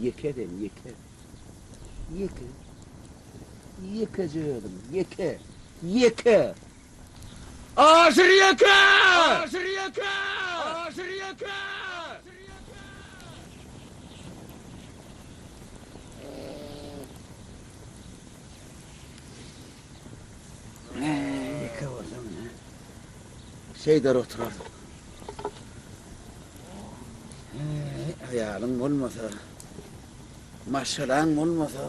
Ýeke sen, ýeke. Ýeke. Ýekeje özüň, ýeke. Ýeke! Aşyr ýeke! Aşyr ýeke! Aşyr ýeke! Ýeke bolsam ine. Şeýder oturardyk. Aýalyň bolmasa, maşgalaň bolmasa.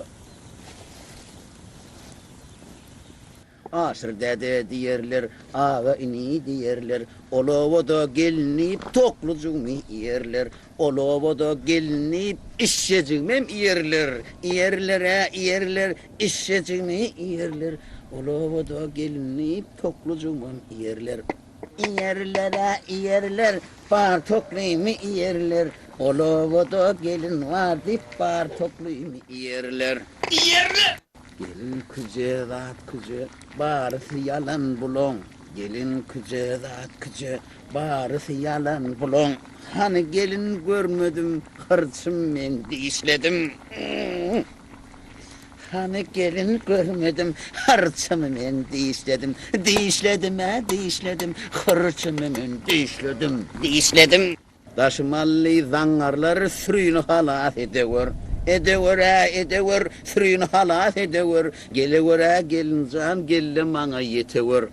Aşyr däde diýerler, aga ini diýerler, Ol obada gelin diýip toklujygymy iýerler, Ol obada gelin diýip işşejigimem iýerler, Iýerler-ä iýerler, işşejigimi iýerler, Ol obada gelin diýip toklujygymam iýerler. Iýerler-ä iýerler, bar toklymy iýerler, Ol obada gelin bar diýip bar toklymy iýerler. Iýerler! Gelin küje zat küje, barysy ýalan bulaň, Gelin küje zat küje, barysy ýalan bulaň, Hany gelin görmedim, hyrçym men dişledim. Hany gelin görmedim, hyrçymy men dişledim, Dişledim-ä dişledim, hyrçymy men dişledim, dişledim. Daşy mally zaňňarlar sürini halas edewür. Edewür-ä, edewür, sürini halas edewür. Gelewür-ä, gelinjan, gel-de maňa ýetewür.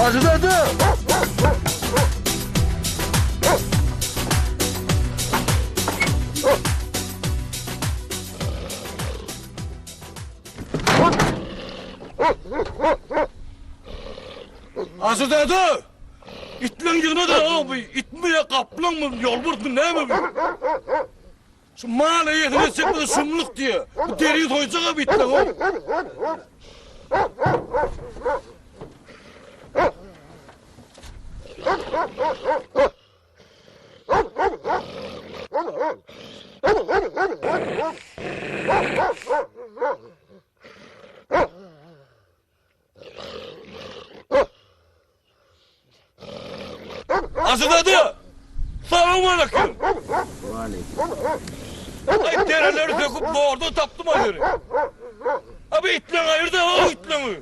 Aziz däde! Aziz däde! Itleň ýygnadyr-a bu. Itmi ýa gaplaňmy, ýolbarsmy näme bu? Şu mal eýesine çekmese şumluk diýe. Bu deri soýjak-a bu itleň-ow. Asyzada! Salowmaleýkim! Waleýkim. Aý dereleri söküp zordan tapdym aý seni. Abi itleň aýyrda o itleňi.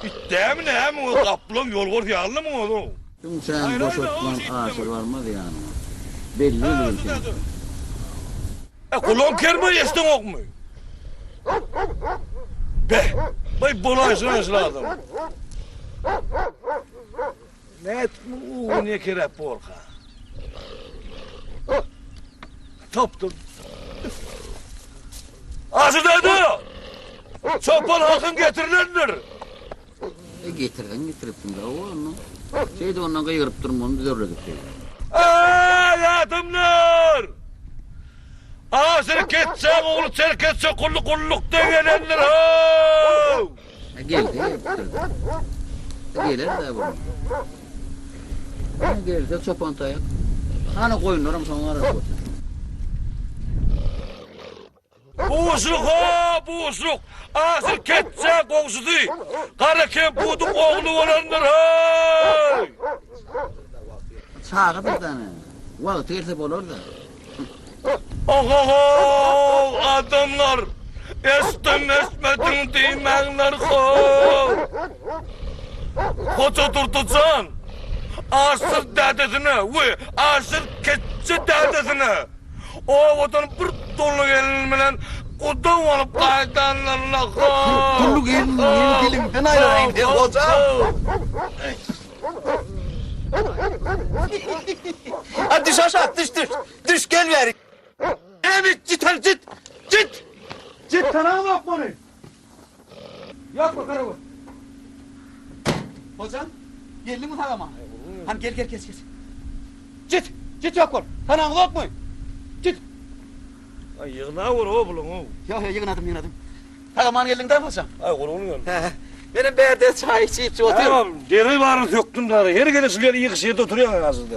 It dämi näme o gaplaň ýolbars ýalymy o? Şunçaň boşatman aşyr barmaz ýanyňa. Belli bilen sen. E gulaň kerme eşdeňokmy? Be, baý bolaýşyň aşyr adam. Nätip muň uguny ýekeräp borka? Tapdym. Aşyr däde! Çopan hakyň getirilendir. E getirseň getiripsiň-dä onda. Şeýdip ondan gygyryp durmany düzerledik şeýdip. Eý, adamlar! Aşyr Ketjäň ogly Çerkez Çokully gullukdan gelendir, how! E gelse gelipdir. E geler-dä bu. E gelse çopan taýak. Hany goýunlaram şoňa garaşyp otyr. Buşluk-ha, buşluk! Aşyr Ketjäň goňşusy Gara Kempudyň ogly bolandyr, heý! Çagadyr dana. Wagty gelse bolar-da. Ohohow adamlar eşdim eşmediň diýmäňler how. Hoja Durdyjan Aşyr dädesine we Aşyr keçje dädesine obadan bir dully gelin bilen guda bolup gaýdanlaryna how. Dully gelin meni dilimden aýraraýyn sen hoja. Ha düş aşak düş düş. Düş gel bäri. Evet git hadi git. Git. Git tanaň yok bunu. Yok mu karabu? Hocam geldin mi sağama? Hani gel gel geç geç. Git. Git yok bol. Tanaň yok mu? Git. Ay ýygna bor o buluň o. Yok yok ýygnadım ýygnadım. Sagaman geldiň dämi hocam? Ay gurgun geldim. He. Menem bärde çaý içip otyryn. Tamam, deri baryny sökdüm dary. Her gele şu ýerde ýygyş ýerde oturýan aslynda.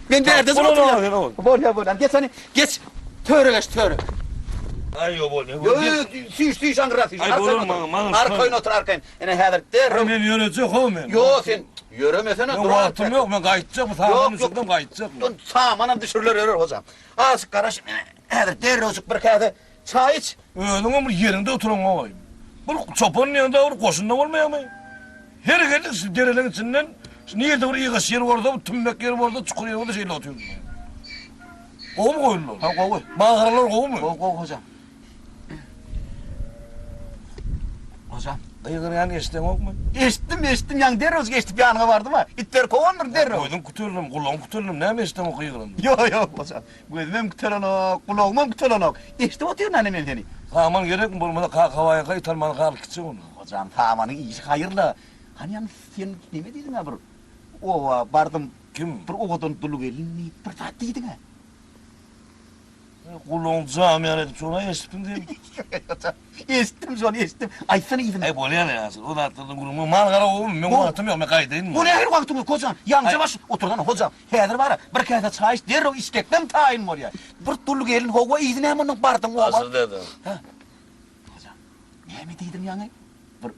Men bärde oturýan. Bolýar bolýar. Geç hany. Geç. Töre geç töre. Aý ýok bolýar. Ýok ýok süýş süýş aňryra süýş. Aý bolar maňa maňa. Arkaýyn otur arkaýyn. Ene häzir derrew. Men ýörejek ho men. Ýok sen ýöremesene dur. Wagtym ýok men gaýtjak bu saman düşürdim gaýtjak. Samanam düşüriler ýörer hojam. Azajyk garaş häzir derrewjik bir käse çaý iç. Özüňem bir ýeriňde oturan goý. Bir çopan diýende bir goşunda bolmaýarmy? Her gezek şu dereleň içinden şu nirde bir ýygaş ýer bolsa, bir tümmek ýer bolsa, çukur ýer bolsa şeýle otyrdylar. Gowumy goýunlar? Ha, gowy. Bagyrlar gowumy? Gowy, gowy hojam. Hojam. Gygyrýan eşdeňokmy? Eşitdim, eşitdim, ýaňy derrew eşidip ýanyňa bardym-a. Itler kowandyr derrew. Gözüň küteldim, gulagyň küteldim, näme eşdeňok gygyranda? Ýok, ýok, hojam. Gözümem kütelenok, gulagymam kütelenok. Eşidip otyryn hany men seni. Saman gerekmi, bolmasa Kakabaýyňka Italmanyňka alyp gitjek ony. Hojam, samanyň işi haýyrla. Hany ýaňy sen neme diýdiň-ä bir oba bardym. Kim? Bir owadan dul gelin diýip bir zat diýdiň-ä. Gulagyň jam ýaly edip şony eşitdim diýip. Eşitdim şony eşitdim. Aýtsana yzyny. Aý bolýar ýa o zatlardan gürrüň mal gara gowumy meň wagtym ýok men gaýdaýynmy. Bu nähili wagtyň ýok hojam. Ýaňja baş otursana hojam. Häzir bara bir käse çaý iç derrew içdekden taýyn bolýar. Bir dul gelin howwa yzy näme ondan bardyň oba. Asyl däde. Hä. Hojam näme diýdiň ýaňy? Bir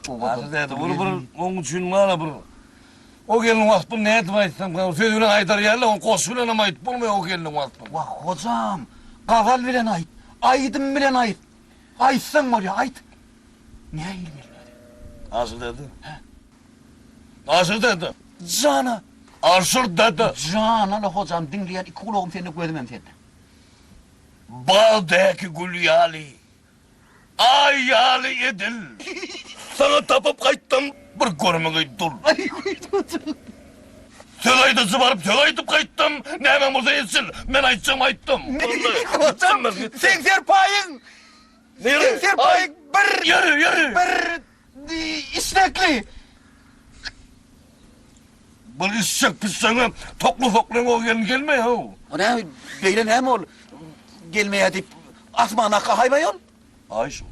owadan. Asyl däde bir bir oň üçin bara bir O gelniň waspyny nädip aýtsam, söz bilen aýdar ýaly, ony goşgy bilenem aýdyp bolmaýar o gelniň waspyny. Wah, hojam, gazal bilen aýt, aýdym bilen aýt. Aýtsaň bolýar, aýt. Nähili gelin özi? Aşyr däde. Hä? Aşyr däde. Jana. Aşyr däde. Jana-la hojam, diňleýän iki gulagym sende, gözümem sende. Bagdaky gül ýaly, Aý ýaly edil. Saňa tapyp gaýtdym bir görmegeý dul. Söz aýdyjy baryp söz aýdyp gaýtdym, nämäň bolsa etsin, men aýtjagymy aýtdym. Hojam, seň serpaýyň, seň serpaýyň bir, Ýeri, ýeri. bir işlekli. Bir işşek pişseňem tokly-soklyň o gelin gelmeýär-ow. O näme, beýle näme ol, gelmeýär diýip, asmandaky aý-baý ol? Aý şol.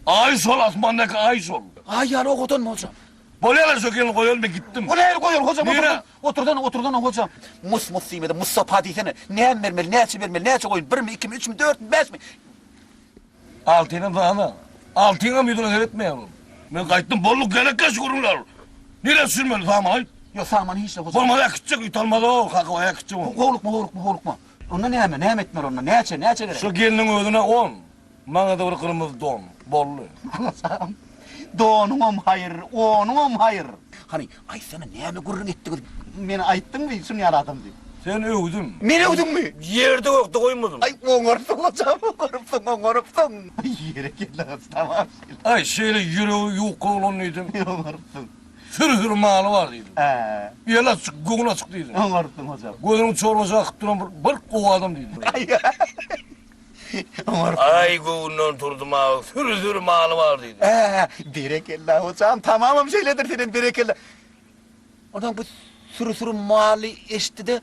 Aý şol, asmandaky aý şol. Aý ýaly owadanmy hojam? Bolýar-a şo gelni goýaly men gitdim. O nähili goýaly hojam, Nirä? otursana, otursana hojam. Mus-mus diýmedi, Mustapa diýsene. Näme bermeli, näçe bermeli, näçe goýun, birmi, ikimi, üçmi, dörtmi, bäşmi? Altynam sana. Altyňam ýüzüne seretmeýär ol. Men gaýtdym, boldy, gerekkä şu gürrüňler. Nirä sürmeli, saman aýt. Ýok, samany hiç-le hojam. Bolmasa äkitjek, Italmaz-ow, kakabaý äkitjek ony. Howlukma, howlukma, howlukma. Onda näme, näme etmeli onda, näçe, näçe gerek? Şu gelniň özüne on, maňa-da bir gyrmyzy don. Boldy. Hojam, donuňam haýyr, onuňam haýyr. Hany, aýtsana, näme gürrüň etdiňiz? Meni aýtdyňmy, şuny ýaly adam diýip? Seni öwdüm. Meni öwdüňmi? Ýerde gökde goýmadym. Aý, oňarypsyň hojam, oňarypsyň, oňarypsyň. Aý, berekella, tamam şeýle. Aý, şeýle ýüregi ýuka oglan diýdim. Oňarypsyň. Süri-süri maly bar diýdim. Hä. Eli açyk, göwni açyk diýdim. Oňarypsyň hojam. Gözüniň çorbasy akyp duran bir bir gowy adam diýdim. Aý, oňarypsyň. Aý, göwnünden turdum-a, süri-süri maly bar diýdim. Hä, berekella hojam, tamamam şeýledir senem berekella. Onsoň bu süri-süri maly eşitdi-de,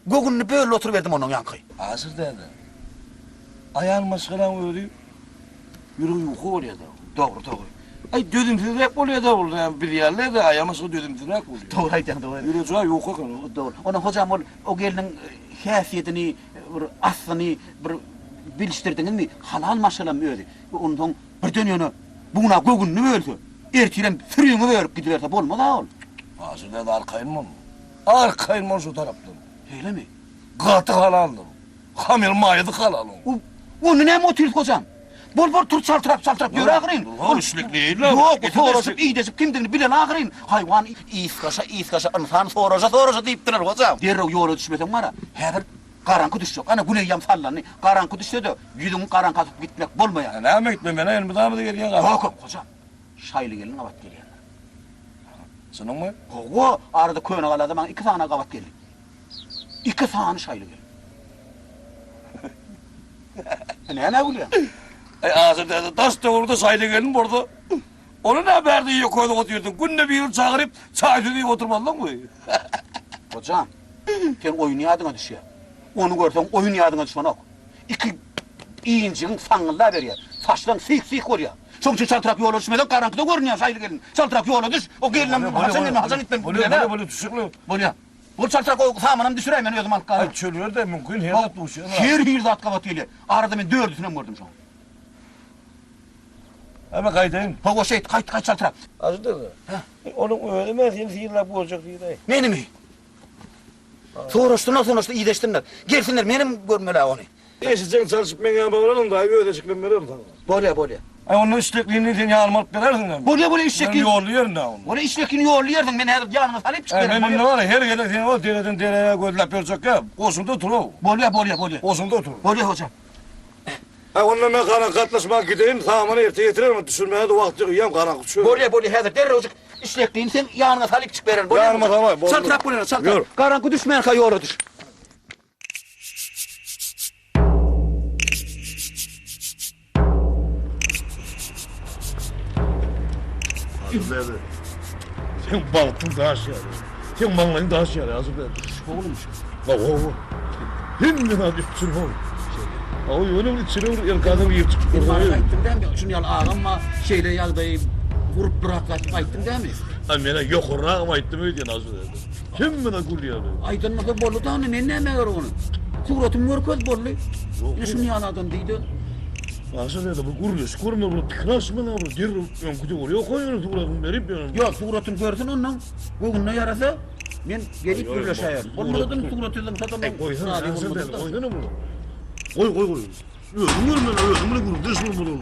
göwnüni böldi oturyberdim onuň ýaňky. Aşyr däde, aýal maşgalaň özi ýüregi ýuka bolýar-da. Dogry, dogry. Aý, dözümsizräk bolýar-da ol, näme biz ýaly-da, aýal maşgala dözümsizräk bolýar. Dogry aýdýaň, dogry. Ýüregi juda ýuka eken onuň. Dogry. Onam hojam ol o gelniň häsiýetini, bir aslyny bir bilişdirdiňizmi? Halal maşgalamy özi? Onsoň birden ýöne bugna göwnüni bölse, ertirem süriňi bölüp gidiberse bolmaz-a ol. Aşyr däde arkaýyn bol. Arkaýyn bol şu tarapdan. Şeýlemi? Gaty halaldyr. Hamyr maýasy halal oň. Onda näme otyrys hojam? Bol bol tur çaltyrap çaltyrap ýör ahyryn. Ol işlik neýle? Ýok, soraşyp ideşip kimdigini bileli ahyryn. Haýwan ysgaşa ysgaşa ynsan soraşa soraşa diýipdirler hojam. Derrew ýola düşmeseň bara, häzir garaňky düşjek. Ana gün eýýäm sallandy. Garaňky düşse-de ýüzüňi garaňka tutup gitmek bolmaýar. Näme gitme, men-ä elmydama gelýän garaňky. Ýok, ýok hojam. Şaýly gelin gabat gelýändir. Çynyňmy? Hawa, arada Könegalada maňa iki sany gabat geldi. Iki sany şaýly gelin. Nämä gülýäň? Aý, Aşyr däde, daş töwerekde şaýly gelin bolsa, ony nä bärde ýeke özüň otyrsyň? Günde birini çagyryp, çaý-süýt iýip oturmazlaňmy? Hojam, sen oýun ýadyňa düşýär. Ony görseň, oýun ýadyňa düşenok. Iki injigiň saňňyldaberýär. Saçlaň syh-syh bolýar. Şoň üçin çaltrak ýola düşmeseň, garaňkyda görünýär şaýly gelin. Çaltrak ýola düş, o gelinem haçan gelmeli, haçan gitmeli Bolýar, bolýar, bolýar, düşekle. Bolýar. Bol çaltrak o samanam düşüräý, men özüm alyp galaryn. Aý, çöl-de mümkin, her zat duşýar. Her hili zat gabat gelýär. Arada men dördüsinem gördüm şoň. Aý, men gaýdaýyn. Hawa, şeýt, gaýt, gaýt çaltrak. Ajy däde. Hä? Onuň özi-me seni synlap görjek diýdi-aý. Menimi? Soraşsynlar, soraşdy, ideşsinler. Gelsinler, menem görmeli-ä ony. Eşitseň çalşyp meň ýanyma baralyň daýy öz eşiklerimi bererin saňa. Bolýa bolýa. Aý onda işleklini sen ýanyma alyp berersiň näme? Bolýa bolýa işleklini. Men ýolly ýerin dä onda. Bolýa işleklini ýolly ýersiň men häzir ýanyňa salyp çykyp bererin. Men indi bar her gezek seni ol dereden derä gözläp ýörjekkä goşuňda otur-ow. Bolýa bolýa bolýa. Goşuňda otur. Bolýa hojam. Aý onda men garaňky gatnaşmaga gideýin samany erte ýetirerin düşürmäge-de wagt ýok eýýäm garaňky düşer. Bolýa bolýa häzir derrewjik işleklini sen ýanyňa salyp çykyp bererin bolýa. Ýanyma salaý boldy. Çaltrak bolýa çaltrak. Garaňky düşmänkä ýola düş. Azyr Sen bagtyň daş ýaly. Sen maňlaýyň daş ýaly Azyr däde. Oglum şu. Hawa. Hemme zat üpjün hol. Hawa ýöne bir içine bir erkana girip çykyp dursa. Sen aýtdyň dämi? Şuny ýaly agam bar, şeýle ýagdaýy gurup durak zat diýip aýtdyň dämi? A men-ä ýokarragam aýtdym öýdýän Azyr däde. Hemme zat gül ýaly. Aýdan bolsa boldy da onda men näme gerek ony. Suratymy görkez boldy. Ine şuny ýaly adam diýdi. Aşa däde bu gürleşip görme bir pikir alyşmaly bir derrew öňküde bolýa goý ýöne suratyny berip ýöne. Ýok suratyny görsün ondan göwnüne ýarasa men gelip gürleşäýerin. Bolmasa da suraty zyňsa da men goýsana Aşa däde goýsana bunu. Goý goý goý. Özüň görmeli özüň bilen gürleş bolmaly ol.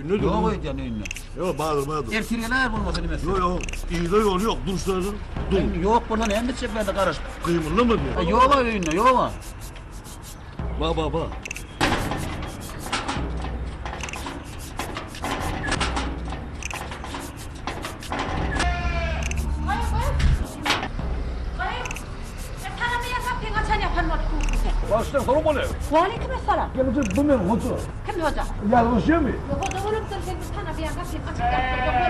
Ýok öýdýän öýünde. Ýok bardyr bardyr. Ertir geläýer bolmasa nimesi. Ýok ýok yza ýol ýok dur şurada dur. Ýok bolsa näme etjek bärde garaşyp. Gymyldama diýýär. Ýok öýünde ýok. Ba ba ba. Başdan soru bolýar. Waleýkim essalam. Gelip bu men hoja. Kim hoja? Ýalňyşýarmy? Hoja bolupdyr sen bir tanamaýan gapyny açyp ýatdyr-da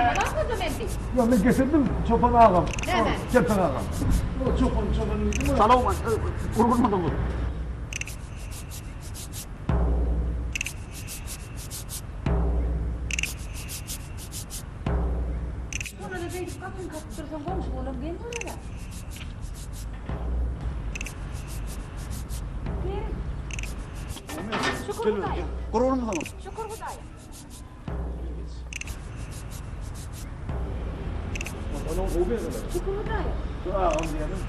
bolmaz-a hoja men diý. Ýok men getirdim çopan agam. Näme? Çepen agam. Çopan çopan diýdim. Salam gurgunmydyňyz? Şonda-da beýdip gapyny kakyp dursaň goňşy-golam geň görer-ä. Gel. Şükür Hudaýa. Gurgunmydyňyz? Şükür Hudaýa. Şükür Hudaýa. Şu agam diýenim.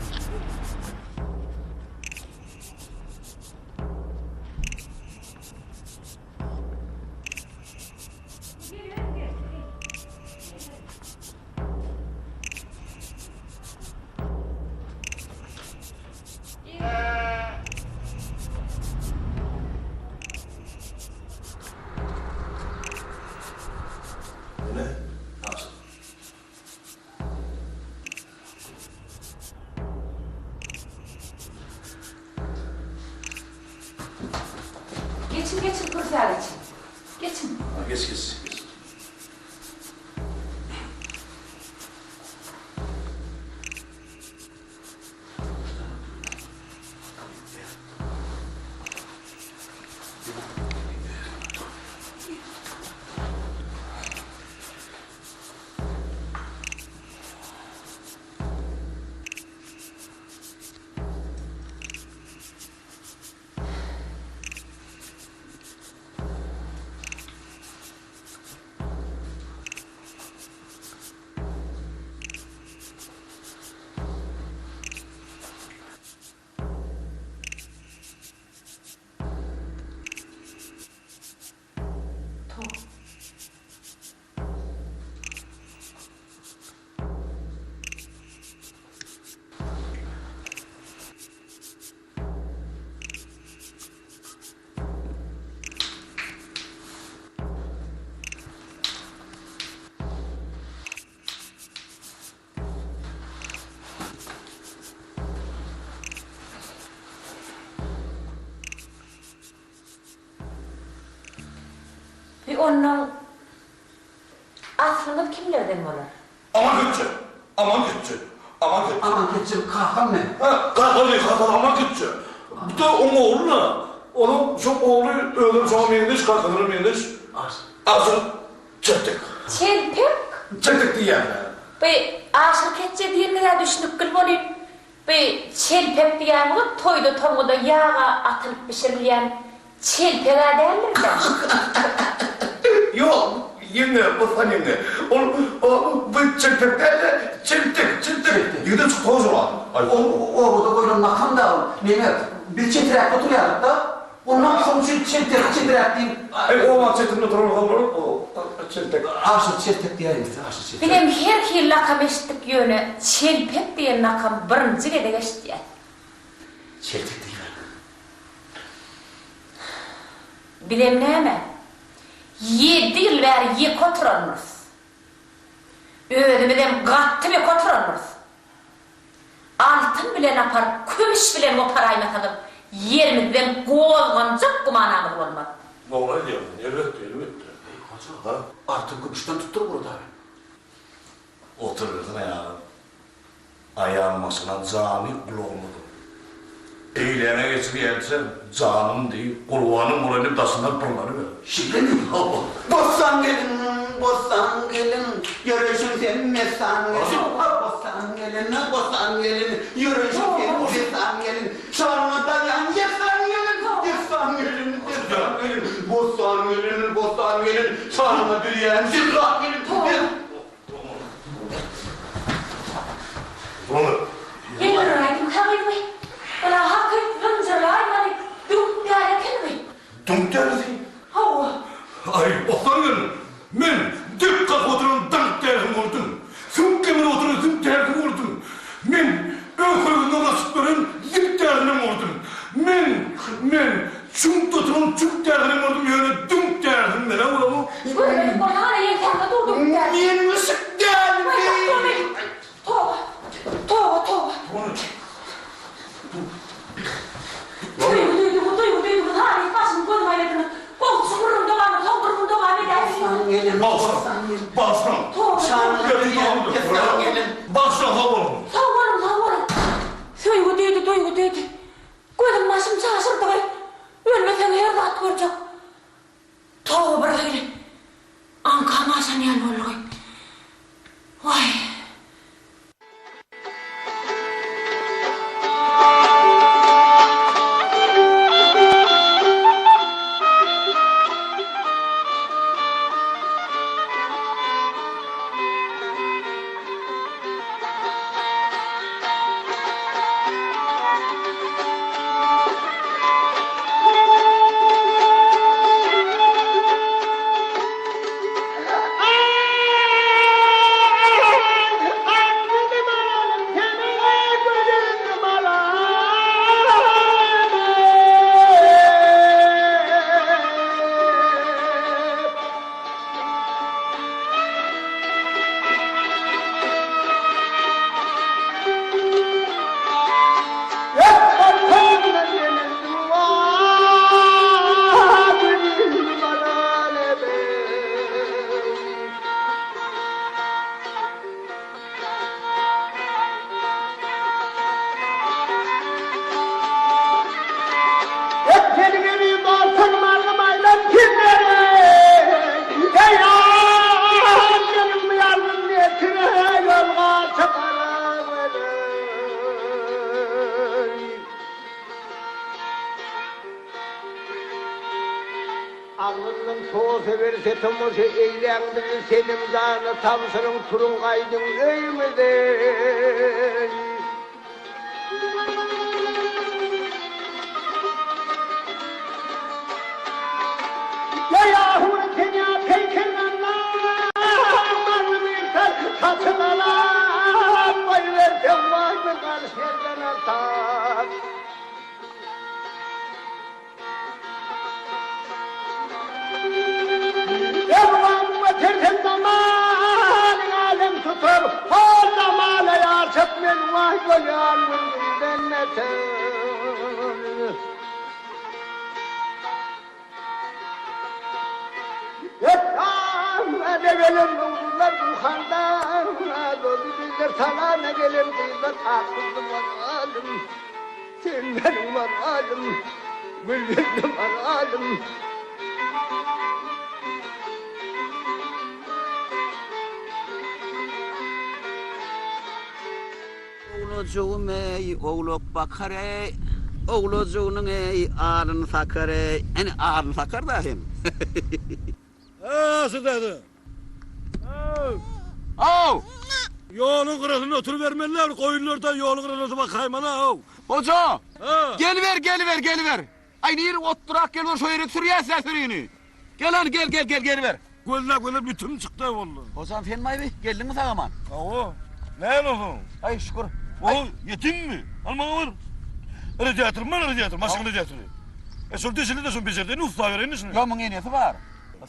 Geçiň geçiň kürsä geçiň. Geçiň. Geç geç geç. Bi onnoň aslyňyz kimlerden bolar? Aman ketçe! Aman ketçe! Aman ketçe! Aman ketçe kakam men. Hä, kakaly, kakaly Aman ketçe. Bu-da oň ogly-da. Onuň şo ogly özem şoňa meňzeş, kakasyna meňzeş. Aşyr çeltek. Çeltek? Çeltek diýýärler. Bi Aşyr ketçe diýeniňiz-ä düşnükgil bolýn. Bi çelpek diýýäňiz toýda-tomguda ýaga atylyp bişirilýän çelpeg-ä däldir-dä? Ýok, ýeňňe, Bossan ýeňňe. Ol, o, bu çelpek däl-de, çeltek, çeltek. Ýigide çykdy o jogap. Ol obada goýlan lakam-da ol. Neme, biz çeträkde oturýardyk-da. Ondan soň üçin çeltek, çeträk diýip. Aý, obaň çetinde oturan bolsaň, o, çeltek. Aşyr çeltek diýäýiň, Aşyr çeltek. Bizem her hili lakam eşitdik ýöne çelpek diýen lakamy birinji gezek eşitýäs. Çeltek diýiberiň. Bizem näme, ýedi ýyl bäri ýeke oturandyrys. Özümizem gaty bek oturandyrys. Altyn bilen aparyp, kümüş bilen goparaýmasaňyz, ýerimizden gozganjak gümanamyz bolmaz. Dogry aýdýaň, elbetde, elbetde. Eý, hoja, altyn kümüşden tutdur burada. Oturybersin aýaga. Aýal maşgala jany gulagyndadyr. Eýläne geçip ýelse, janym diý, gurbanym bolaýyn diýip daşyndan pyrlanyber. Şeýlemi? Hawa. Bossan gelin, bossan gelin, ýöreýşiň sen messan gelin. Bossan gelin, bossan gelin, ýöreýşiň sen messan gelin. Şanyňa daýan ýessan gelin, ýessan gelin, ýessan gelin. Bossan gelin, bossan gelin, şanyňa düzýän jessan gelin. Geldiräýdim kagyzmy? Ynha hakyt zynjyrlaýmaly düňk däl ekenmi? Düňk dälmi? Hawa. Aý, Bossan gelin, men dek kakyp oturan daňk dälsiň gördüm. Süňk gemirip oturan süňk dälsiň gördüm. Men öýkeligimden gaçyp ýören ýük dälsinem gördüm. Men, men çüňkde oturan çüňk dälsinem gördüm, ýöne düňk dälsiň men-ä göremok. Görmedik bolsaň ana ýeňsäňde dur düňk däl. Men yşyk dälmi? Toba, toba, toba. Duýgy duýduňyz, duýgy duýduňyz, halys başym gözüm aýladyňyz. Gowusy gürrüň dowamy, soň gürrüň dowam edäýsin. Bagyşlaň, bagyşlaň. Bagyşlaň, sag boluň. Sag boluň, sag boluň. Söýgi düýdi, duýgy düýdi. Gözüm başym çaşyrdygy. Ölmeseň her zat görjek. Toba birhili aňkam aşan ýaly boldugy. Waý. Agzyndan tosa berse tomaşa eýläň bizi seniň jana tabşyryň turuň gaýdyň öýüňize. Salama gelen gyzlar ak ýüzli maralym. Sen meniň maralym, gül ýüzli maralym. Owlajygym eý, owlak bakar eý, Owlajygynyň eý, alyny sakar eý. Ene, alyny sakar-da hem. Eý, Aşyr däde! Aw! Ýoluň gyrasynda oturybermeli-dä, bir goýunlar-da ýoluň gyrasynda bakaýmaly-ow. Hoja! Geliber, geliber, geliber. Aý, nirä otdurak geliber, şo ýere sürýäs-dä sürini. Gel hany, gel, gel, gel, geliber. Gözläp-gözläp ýütüm çykdy boldy. Hojam, senmi-aý bi? Geldiňmi sag-aman? Hawa. Näme bolsun? Aý, şükür. O, ýetimmi? Al maňa bir. Radiator, men radiator, maşyn radiatory. E, şol deşildi-de, şony bejerdeýin, ussa bereýin-de şuny. Ýok, muň enesi bar.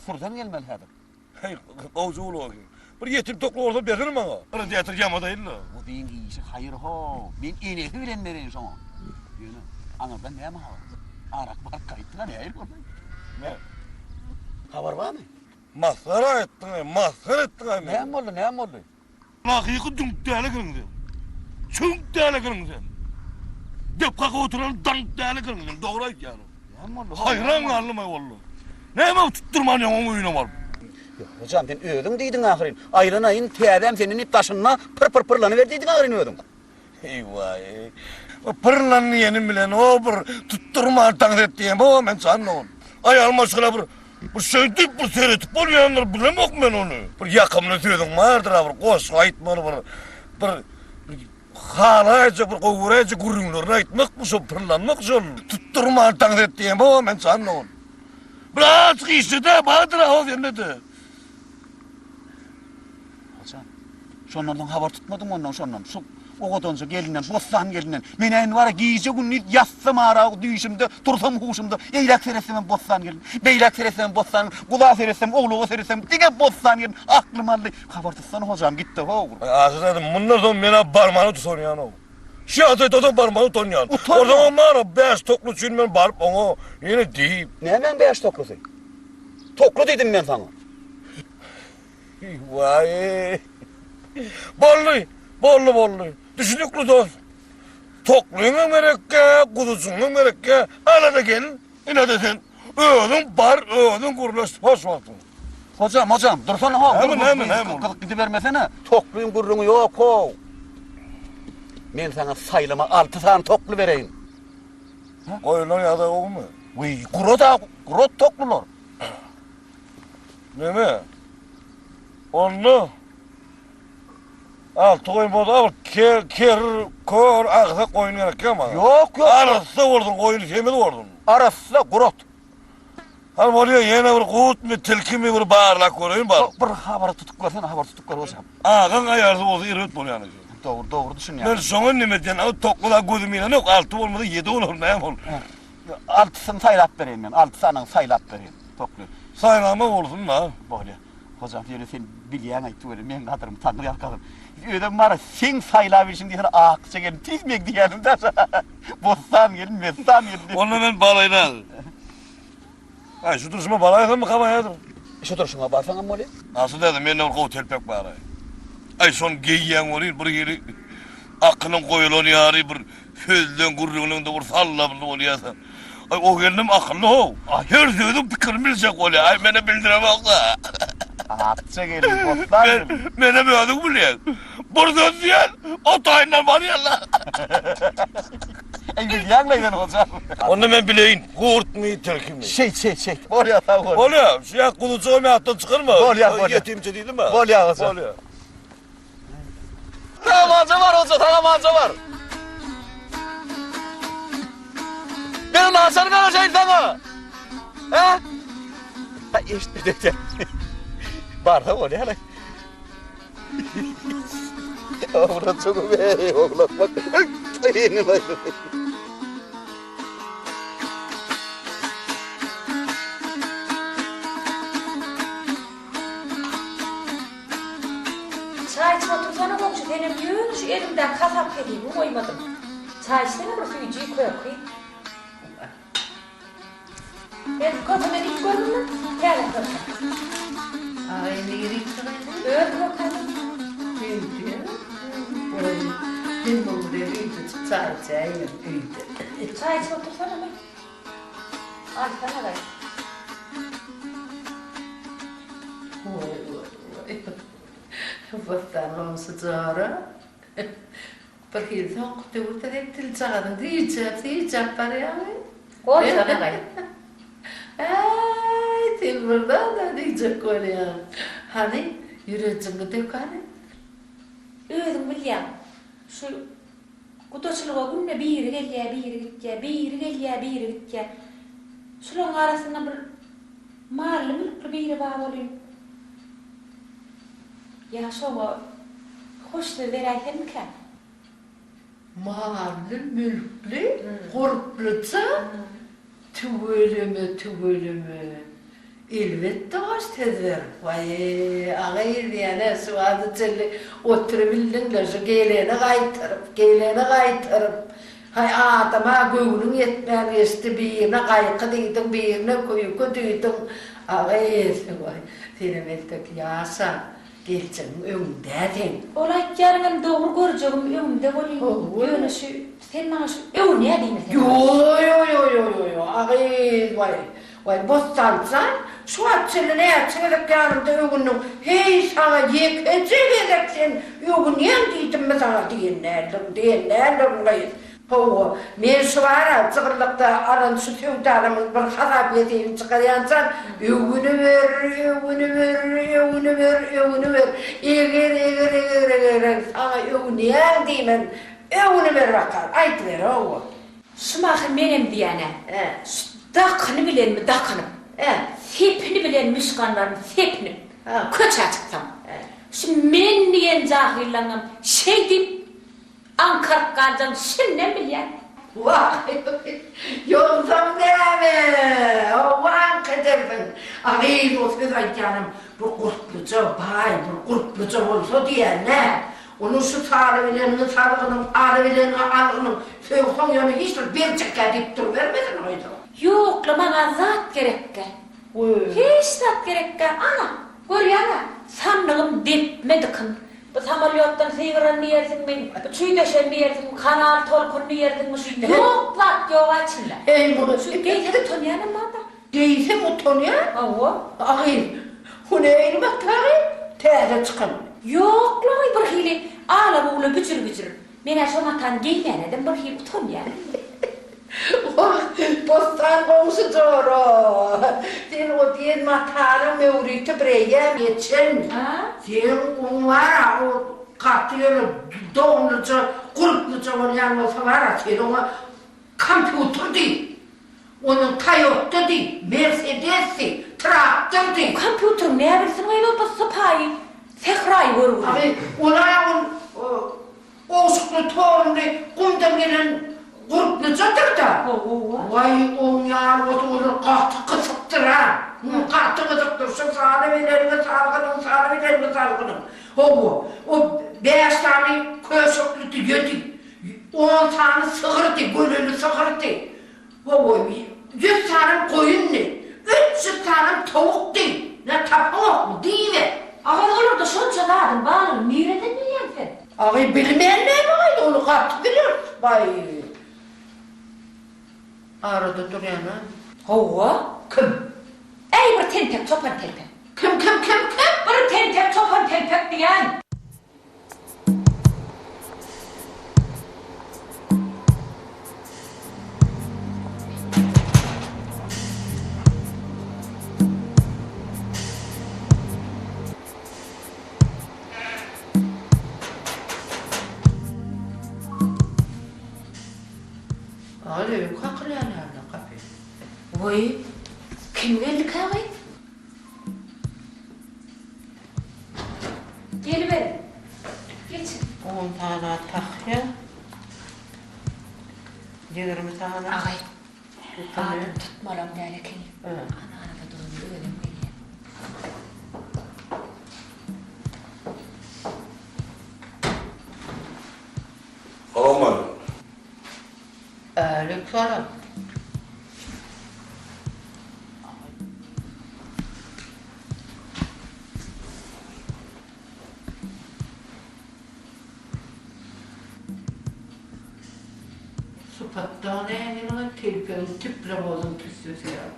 Sürden gelmeli häzir. Heý, gowja ulag eken. Bir ýetim tokly bolsa bersene maňa. Radiator ýamadaýyn-da. Guzyň işi haýyr-how. Men enesi bilen bereýin şoňa. Ýöne, aňyrdan näme habar? Arak baryp gaýtdylar, nähili boldy? Näme? Habar barmy? Masgara etdiň-aý, masgara etdiň-aý meni. Näme boldy, näme boldy? Hakyky düňk däl ekeniň sen. Çüňk däl ekeniň sen. Dep kakyp oturan daňk däl ekeniň sen, dogry aýdýan. Näme boldy? Haýran galdym-aý walla. Näme tutdurman ýaňy oň öýüne baryp. Ýok, hojam, sen özüň diýdiň ahyryn. Aýlanaýyn, täzäm senden diýip daşynda pyr-pyr pyrlanyber diýdiň ahyryn özüň. Eý-waý. O pyrlan diýenim bilen o bir tutdurman tans et diýen bu men jan dogan. Aýal maşgala bir bir şeýdip bir seretip bolýandyr bilemok men ony. Bir ýakymly sözüň bardyr-a bir goşgy aýtmaly bir bir halaýjak bir gowy göräýjek gürrüňlerini aýtmak bu şo pyrlanmak şol tutdurman tans et diýen bu men jan dogan. Bir azajyk işle-de bardyr-a o sende-de. Haçan? Şondan soň habar tutmadyň ondan şondan. Şu owadanja gelinden, Bossan gelinden. Men-ä indi bar-a gije-gündiz ýatsam ara düýşümde, tursam huşumda, eýläk seretsemem Bossan gelin, beýläk seretsemem Bossan gelin, guza seretsem, owlaga seretsem diňe Bossan gelin. Aklym aldy. Habar tutsana hojam, gitdi how. Aý, Aşyr däde, mundan soň men-ä barmana utanýan-ow. Şu ýagdaýda-da barmana utanýan. Utanma. Onsoňam bar-a, bäş tokly üçin men baryp oňa ýene diýip. Nämäň bäş toklusy? Tokly diýdim men saňa. Waý. Boldy, boldy, boldy. Düşünikli dost. Toklyňam gerekkä, guzujyňam gerekkä. Ala-da gel, ine-de sen. Özüň bar, özüň gürleş, hoş wagtyň. Hojam, hojam, dursana how. Näme, näme, näme boldy? Gyzyp gidibermesene. Toklyň gürrüňi ýok how. Men saňa saýlama alty sany tokly bereýin. Goýulan ýagdaý gowumy? Wiý, gurat-a, gurat toklular. Neme? Onda alty goýun bolsa bir ker, ker, kör, agsak goýun gerekýä maňa. Ýok, ýok. Arassa bolsun, goýun semiz bolsun. Arassa, gurat. Hany bolýa, ýene bir gurtmy, tilkimi bir barlap göreýin baryp. Bir habar tutup görsene, habar tutup gör hojam. Agaň aýarsy bolsa erbet bolýan eken. Dogry, dogry düşünýän. Men şoňa neme edýän, a tokga gözüm ilenok, alty bolmasa ýedi bolar, näme bol. Altysyny saýlap bereýin men, alty sanyny saýlap bereýin, tokly. Saýlama bolsun-da. Bolýa. Hojam, ýöne sen bilýäň aýtdy weli, meň gadyrymy Taňry ýalkasyn. Özem bar-a, seň saýlap bilşiň diýsene, akja gelin, tüýs meň diýýänim-dä. Bossan gelin, messan gelin diýip. Onda men balaýyn-a. Aý, şu durşuma baraýsammy kabaýadyr? Şu durşuňa barsaňam bolýa. Asyl däde, mende bir gowy telpek bar-aý. Aý, şony geýýäň welin, bir hili akylyň goýalan ýaly bir Sözleň gürrüňiňde bir sallably bolýarsyň. Aý o gelnim akylly how. Her sözüň pikirini biljek bolýar. Aý menem bildiremok-da. Akja gelin, bossan gelin. Menem özüň bilýäň. Bir söz diýen, o taýyndan barýarlar. Aý bilýäň-le sen hojam. Onda men bileýin, gurtmy, tilkimi? Şeýt, şeýt, şeýt. Bolýar, sag bol. Bolýar, şu ýa guzujygam ýatdan çykarma. Bolýar, bolýar. Ýetimçe diýdim-ä. Bolýar hojam. Bolýar. Saňa mança bar hoja, saňa mança bar. Men naçar garaşaýyn saňa. Hä? Ha eşitmedi. Barsa bolýar. Oglan çok oglan bak. Çaý içip otursana goňşy senem ýöne şu eliňdäki hasap hesibini goýmadym. Çaý içsene bir süýji, köki. Sen kökeden iýip gördüňmi? Täze köke. Aý nirip çykaýdy? Öz kökämi? Süýji. Waý, men muň bilen öýjejik çaý içäýiň öýde. Çaý içip otursana me. Alsana gaý. Waý, waý, waý. Bossan goňşy jora. Bir hili soňky döwürde sen tiljagazyň süýjäp, süýjäp barýaňy. Goýsana gaý. Äý, sen bir zad-a diýjek bolýaň. Hany, ýürejiňi dök hany. Özüň bilýäň, şu gudaçylyga günde biri gelýär, biri gitýär, biri gelýär, biri gitýär. Şularyň arasynda bir mally-mülkli biri bar welin, ýa şoňa hoş söz beräýsemmikäm? Mally-mülkli, gurpluja Tüweleme, tüweleme. Elbetde hoş söz ber. Waý, agyz diýýän-ä, şu wagta çenli oturybildiň-le, şu geleni gaýtaryp, geleni gaýtaryp. Haý, adama göwnüň ýetmän geçdi, birine gaýky diýdiň, birine küýki diýdiň. Agyz, waý, senem entek ýaş-a. Geljegiň öňünde seň. Ol aýtýanyňam dogry görjegim öňümde welin ýöne şu sen maňa şu öwünýä diýmesene. Ýoýoýoýoýoýo agyz waý waý Bossanjan şu wagt çenli näçe gezek ýanymda öwündiň heý saňa ýekeje gezek sen öwünýäň diýdimmi saňa diýen däldirin diýen däldirin gyz. Hawa, men şu ara jygyllykda alan şu söwdalarymyň bir hasap-hesibini çykarýançam, öwüniber, öwüniber, öwüniber, öwüniber, eger, eger, eger, eger, saňa öwünýän diýmen, öwüniber bakar, aýdyber, hawa. Şu mahal menem diýýän-ä, şu dakyny bilenmi dakynyp, sepini bilen müşkanlarymy sepinip, köçä çyksam, şu men diýen jahyllaňňam şeýdip, Aňkaryp galjagyny şindem bilýän. Wah, ýogsam näme, hawa aňk edersiň. A gyz, o söz aýdýanam bir gurpluja, baý, bir gurpluja bolsa diýýän-dä. Onuň şu salybileniňi salgynyň, alybileniňi algynyň, sögseň ýöne hiç bir berjekkä diýip durubermesin goýsa. Ýok-la, maňa zat gerekkä. Hiç zat gerekkä. Ana, görýäň-ä, sandygym depme dykyn. Bu samolýotdan sygyran diýersiňmi, bu çüý deşen diýersiňmi, kanal tolkun diýersiňmi, şu ýok zat ýog-a içinde. Eý muny. Şu geýsek utanýanam bar-da. Geýsem utanýan? Hawa. A gyz, bu neýli matagy? Täze çykan. Ýok-la, birhili ala-bula büjür-büjür. Men-ä şo matany geýmäne-de birhili utanýan. Wah, Bossan goňşy jora, sen o diýen matanyň möwriti bireýýäm geçen. Seň oň bar-a, o gaty ýöne dogumlyja, gurpluja bolýan bolsa bar-a, sen oňa kompýuter diý, onuň Toýota diý, Mersedes diý, traktor diý. O kompýuteriň näbilsin gyz ol bu sypaýy, sähraýy görgüli. Aý, ol-a ol Gowşukly torunly gumdan gelen gurplujadyr-da. Waý, oň ýaly bolsa olar gaty gyzykdyr-a. Gaty gyzykdyr. Şu salybileniňi salgynyň, salybileniňi salgynyň. Hawa, o bäş sany köşekli düýedi, on sany sygyrdy, göleli sygyrdy. Hawa, ýüz sanam goýundy, 300 sanam towukdy. Nä tapaňokmy, diýiber. Agyz olarda şonça zadyň barlygyny nireden bilýäň sen? Agy bilmän näme gaýda ony gaty bileris baý. Arada durýana. Hawa. Kim? Äý bir tentek çopan telpek. Kim kim kim kim? Bir tentek çopan telpek diýän. Aly öý kakylýan ýaly gapy. Waý, kim geldikä gyz? Geliberiň. Geçiň. On sany tahýa. 20 sany. Agaý, adam tutmalam däl ekeni. Ana arada duran özem gelýär. Salowmaleýkim. Äleýkum salam. Sypatda nähili telpegiň teplowozyň tüssesi ýaly.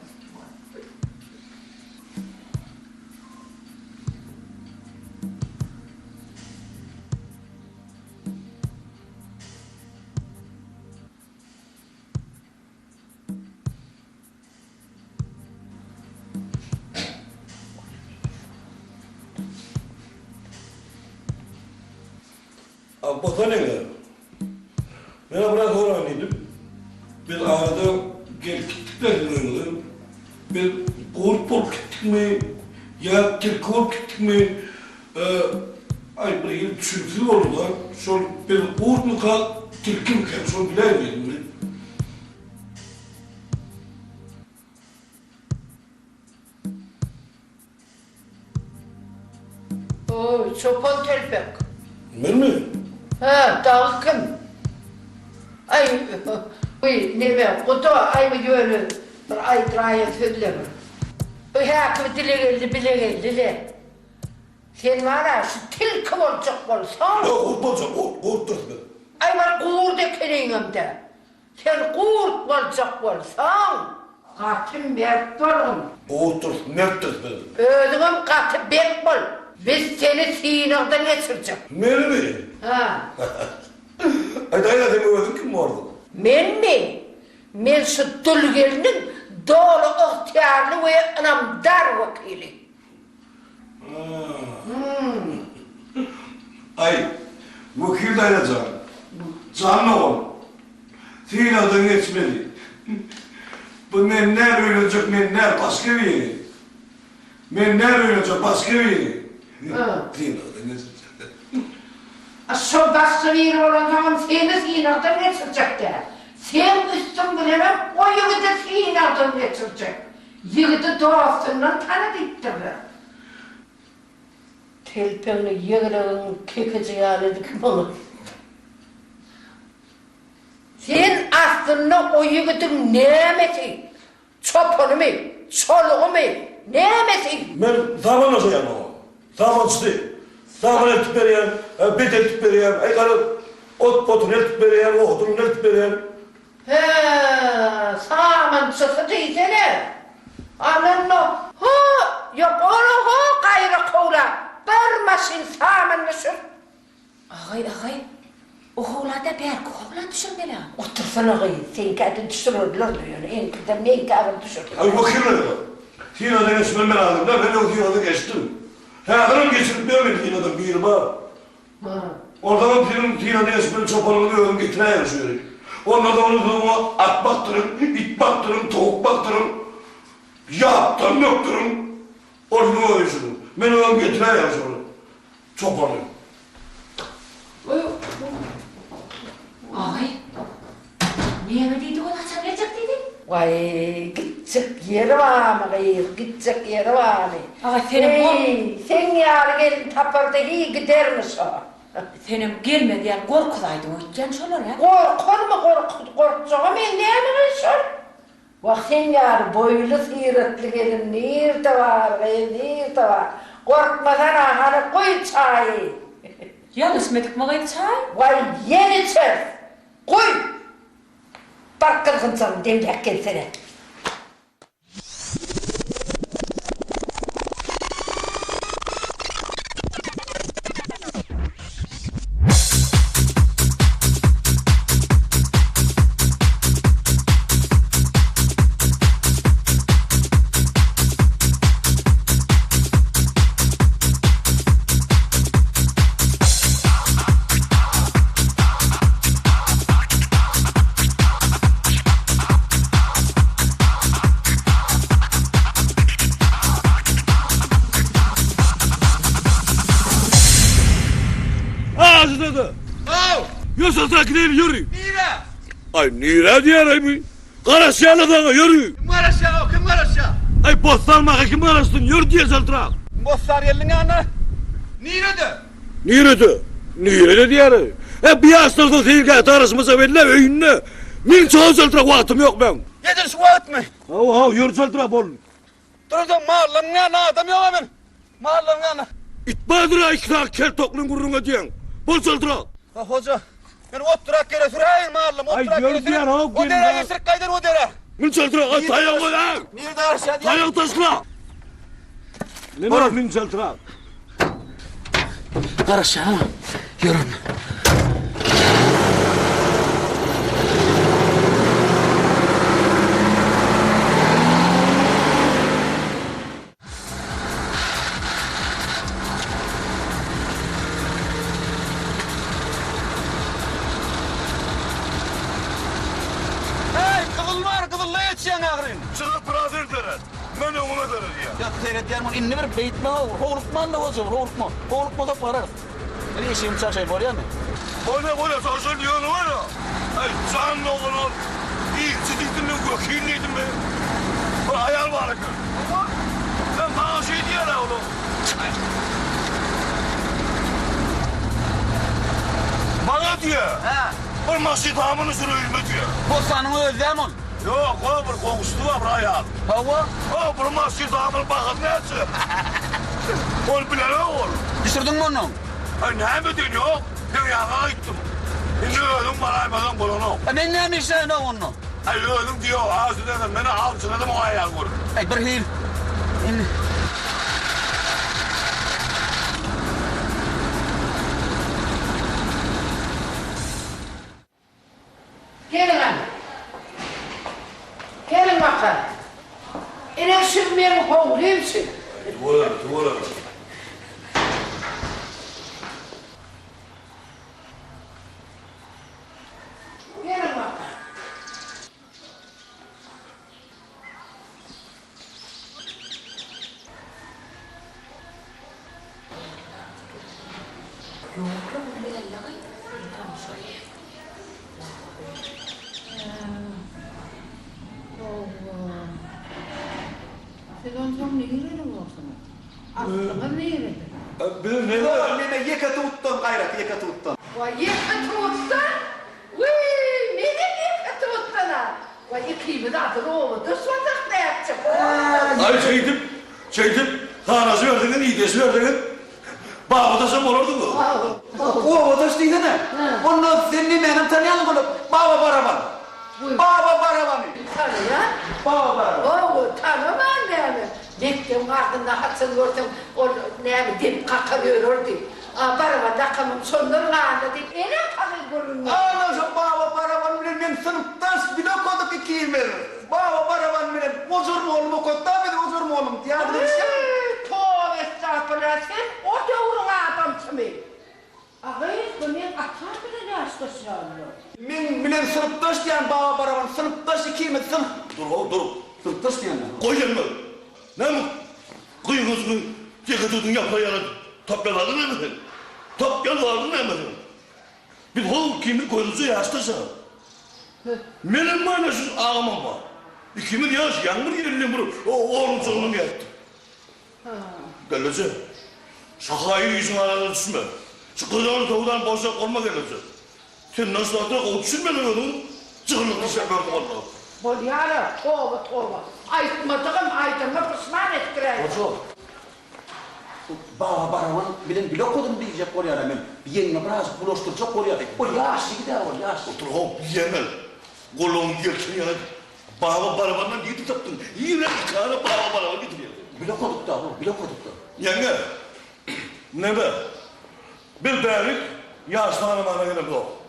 Abbas ene, men-ä biraz soraýyn diýdim. Biz arada gelip gitdik-de siziň öýüňize. Biz gurt bolup gitdikmi ýa tilki bolup gitdikmi, aý bir hili düşüniksiz boldy-da. Şol biz gurtmyka, tilkimikä, şony biläýin diýdim men. Oý, çopan telpek. Menmi? Hä, dagy kim? Aý, bu neme, guda, aý bu ýöne bir aýdyraýan sözle bir. Bu häkimi dile geldi, bile geldi-le. Sen bar-a, şu tilki boljak bolsaň. Ýok, gurt boljak, gurt, gurtdurys biz. Aý, bir gurt ekeniňem-dä. Sen gurt boljak bolsaň, gaty mert bolgun. Gurtdurys, mertdiris biz. Özüňem gaty berk bol. Biz seni synagdan geçirjek. Menimi? Hä. Aýdaýla, sen özüň kim borduň? Menmi? Men şu dul gelniň doly ygtyýarly we ynamdar wekili. Aý, wekil daýza jan, jan dogan, synagdan geçmeli. Bu men däl öýlenjek, men däl, başga biri. Men däl öýlenjek, başga biri. Synagdan geçirjek. A şol başga biri bolansoňam seni synagdan geçirjek däl. Seň üstüň bilenem o ýigidi synagdan geçirjek. Ýigidi dostundan tana diýipdirler. Telpegini ýegregiň kekiji ýaly edip maňa. Sen aslynda o ýigidiň nämesi? Çopanymy? Çolugymy? Nämesi? Men zaman aşaýan oňa. Samançysy. Saman eltip berýän, bet eltip berýän, aý garaz, ot-potuny eltip berýän, odunyny eltip berýän. Hä, samançysy diýsene. Alanda, ho, ýok, ol-a ho, gaýra howla bir maşyn saman düşür. Agaý, agaý, o howla-da bärki howla düşürmeli-ä. Otursana gyz, seňkä-de düşürerler-de ýöne, eňkiden meňkä bir düşürseler. Aý, wekil daýza, synagdan geçmeli men adam däl, men öň synagdan geçdim. Häzirem geçirip ýör meni synagdan, biri bar. Onsoňam siziň synagdan geçmeli çopanyňyzy özüm getiräýerin şu ýere. Ondan soňra siz oňa at bakdyryň, it bakdyryň, towuk bakdyryň, ýapdan bökdüriň. Ol siziň öz işiňiz. Men özüm getiräýerin şony, çopany. Aý, näme diýdi ol, haçan geljek diýdi? Waý, gitjek ýeri barmy gyz, gitjek ýeri barmy? Aga, senem gor. Eý, seň ýaly gelin taparda hiý gidermi şo? Senem gelmez ýaly gorkuzaýdyň öýtýän şolar-a? Gorkarmy, gorkjaga meňzeýärmi gyz şol? Wah, seň ýaly boýly, syratly gelin nirde bar, gyz, nirde bar? Gorkmasana, hany guý çaýy! Ýaňy içmedikmi gyz çaý? Waý, ýene içeris! Guý! Bar gyzgynjagyny demläp gelsene! Aziz Haw! Ýör saltrak gideýli ýöri. Nirä? Aý nirä diýýär aý bu? Garaşýarlar saňa ýöri. Kim garaşýar o kim garaşýar? Aý bossan maňa kim garaşsyn ýör diýýär saltrak. Bossan geldiň ýanyna. Nirede? Nirede? Nirede diýýär aý. E bu ýaşlar soň seýilgähde garaşmasa belle öýünde. Meň çogan saltrak wagtym ýok meň. Edil şu wagtmy? Haw haw ýör saltrak bol. Durdan mallaryň ýanynda adam ýok a men. Mallaryň ýanynda. It bardyr-a iki sany kel toklyň gürrüň edýäň. Bol çaltrak. Ha hoja. Men otdurak ýere süräýin mallym, otdurak ýere sürüp, o derä geçirip gaýdan o derä. Mün çaltrak, aý taýak goý, aý. Nirde garaşýar diýýär. Taýak taşla. Neme mün çaltrak. Garaşýan, ýör onda. Heý, gyzyl bar, gyzylda geçýäň ahyryn. Çykyp biraz irteret. Men öňüme seredýän. Ýa, seredýän bol, indi bir beýtme, howlukman-da bolsa, howlukma. Howlukmasak bararys. Men eşigimi çarşaýyn, bolýamy? Bolýa, bolýa, çarşaýyn diýeniň bar-a. Aý, jan dogan ol ilçi diýdimmi, wekil diýdimmi, bir aýal bar eken. Hawa. Sen maňa şeý diýýär-ä ol. Maňa diýýär. Hä. Bir maşyn hamyny sürüýinmi diýýär. Bossanyň özi dämi ol? Ýok, o bir goňşusy bar bir aýal. Hawa. O bir maşyn hamynyň bahasy näçe? Ol bilenok ol. Düşürdiňmi onnoň? Aý näme diýen ýok, seň ýaňa aýtdym. Indi özüň baraýmasaň bolanok. A men näme işläýin-ow onda? Aý özüň diýow, awçy men awçyladym o aýaly görüp. Aý bir hil. Indi. Geliň hany. Geliň bakalym. Ine şu meň howlym şu. Tüweleme, tüweleme. Geliň bakalym. Siz onsoň nireli bolsuňyz? Aslyňyz nirede? Biz neme? Neme ýeke tutdan gaýrat, ýeke tutdan. Waý, ýeke tutdan? Wiý, menem ýeke tutdan-a. Waý, ikimiz adyl obadaş bolsak nätjek, obadaş. Aý, şeýdip, şeýdip, sanaşyberseňiz, ideşiberseňiz, babadaşam bolardyňyz. Obadaş diýsene. Onda sen nemänem tanýaň bolup, Baba Baraban. Baba Barabany. Tanaýan. Baba Baraban. Hawa, tanaman näme. Mekdebiň ardynda haçan görseň, ol näme, depip kakar ýörerdi. A baraban dakamym şondan galdy diýip, enem pahyr gürrüň berdi. Ana şo Baba Baraban bilen men synpdaş, bile okadyk ikimiz. Baba Baraban bilen Ojar mugallym okatdy-a bizi, Ojar mugallym. Ýadyňa düşýärmi? Eý, toba estagpurla, sen o döwrüň adamsymy? A gyz, bu meň atam bilen ýaşdaş ýalylar. Meň bilen synpdaş diýýän Baba Baraban, synpdaş ikimiz, synp. Dur-how, dur. Synpdaş diýýän. Goý gelmez. Näme gyňajyňy ýeke tutuň ýapragy ýaly tapýan zadyň näme seň? Tapýan zadyň näme seň? Biz hol ikimiz gözüje ýaşdaş-a. Menem bar, şu agamam bar. Ikimiz ýaş, ýaňy bir ýerinden bir oglanjygyndan gelipdir. Gelneje, şu haýyr işiň arasyna düşme. Şu gyzan söwdan boşak bolma gelneje. Sen naşlata gowy düşünmediň özüň, jygyllyk işläp ýörsüň onda. Bolýar-a, toba, toba. Aýtmadygym, aýdanyma puşman etdiräýdim. Goja, bu Baba Baraban bilen bile okadym diýjek bolýar-a men. Ýeňňe birazjyk bulaşdyrjak bolýar. Ol ýaş ýigid-ä ol, ýaş. Otur-how, ýeňňe. Gulagyň ýelken ýaly Baba Barabandan nirde tapdyň? Nirden ikara Baba Baraban getirýäň sen? Bile okadyk-da, ho, bile okadyk-da. Ýeňňe, neme, biz bärik ýaş sanamana gelemzok.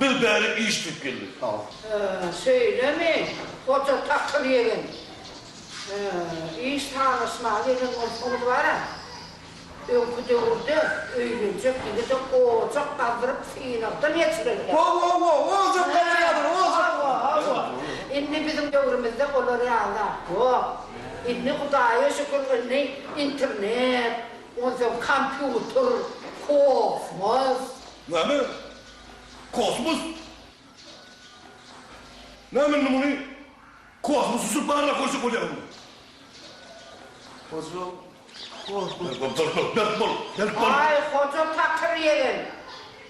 Biz bärik iş diýip geldik. Şeýlemi, goja takyr ýegen. Iş sanaşmaga gelen bolsaňyz bar-a. Öňki döwürde öýlenjek ýigide ojak gazdyryp synagdan geçirerler. Hawa, hawa, ojak gazyrýarlar, ojak. Hawa, hawa. Indi biziň döwrümizde olar ýaly zat ýok. Indi Hudaýa şükür indi internet, onsoň kompýuter, kosmos. Näme? Kosmos? Näme indi muny kosmos uçup barlap görjek bolýaňmy? Hoja, Berk bol, berk bol. Aý, Hoja takyr ýegen,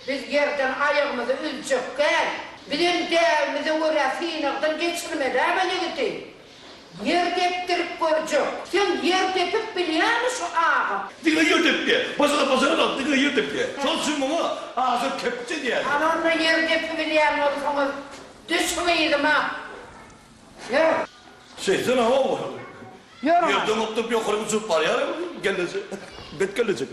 biz ýerden aýagymyzy üzjek däl. Bizem däbimize görä synagdan geçirmeli-ä bu ýigidi. Ýer depdirip görjek. Sen ýer depip bilýäňmi şu agam? Diňe ýer depýär. Başga başaranok, diňe ýer depýär. Şonuň üçin muňa aşyr kepje diýýärler. Hany onda ýer depibilýän bolsaňyz, düşüň yzyma. Ýör. Şeýtsene how. Ýör oňa. Ýerden okduryp ýokary uçuryp barýar gelneje. Bet gelneje.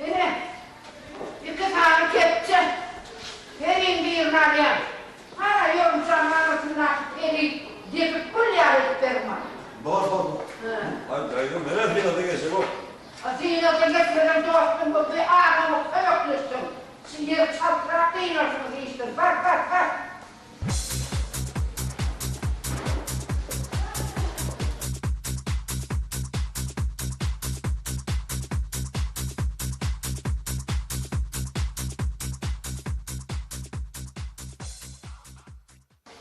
Ine, iki sany kepje. Heriň birini alýan. Hana, ýorunjanyň aňyrsyndaky peli depip gül ýaly edip beriň maňa. Bor, bor. Aý, daýza, men-ä synada geçemok. A synada geçmeseň dostuň bolup, bir adama kömekleşseň, şu ýeri çaltrak dynarsyňyz işden. Bar, bar, bar.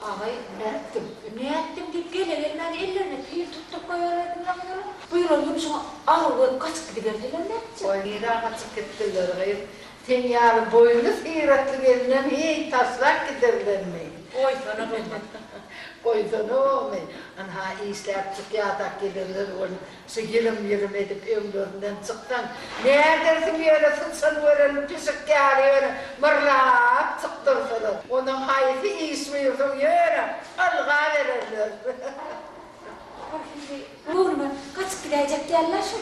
Agaý, nätdiň? Nätdiň diýip gele-gelmän ellerine pil tutduryp goýbererdiňler gyzyl. Buýran ýumşuňy agyr görüp gaçyp gidiberseler nätjek? Goý, nirä gaçyp gitdiler gyz? Sen ýaly boýly syratly gelinem heý taşlap giderlermi? Goýsana gyzym. Goýsana ogly. Ynha işläp çykýasak gelerler welin şu ýylym-ýylym edip öňlerinden çyksaň nädersiň ýöne syçan gören pişik ýaly ýöne myrlap çykdyrsalar. Ondan haýsy iş buýursaň ýöne ylgabererler. Birhili göwnüme gaçyp gidäýjek däl-le şu.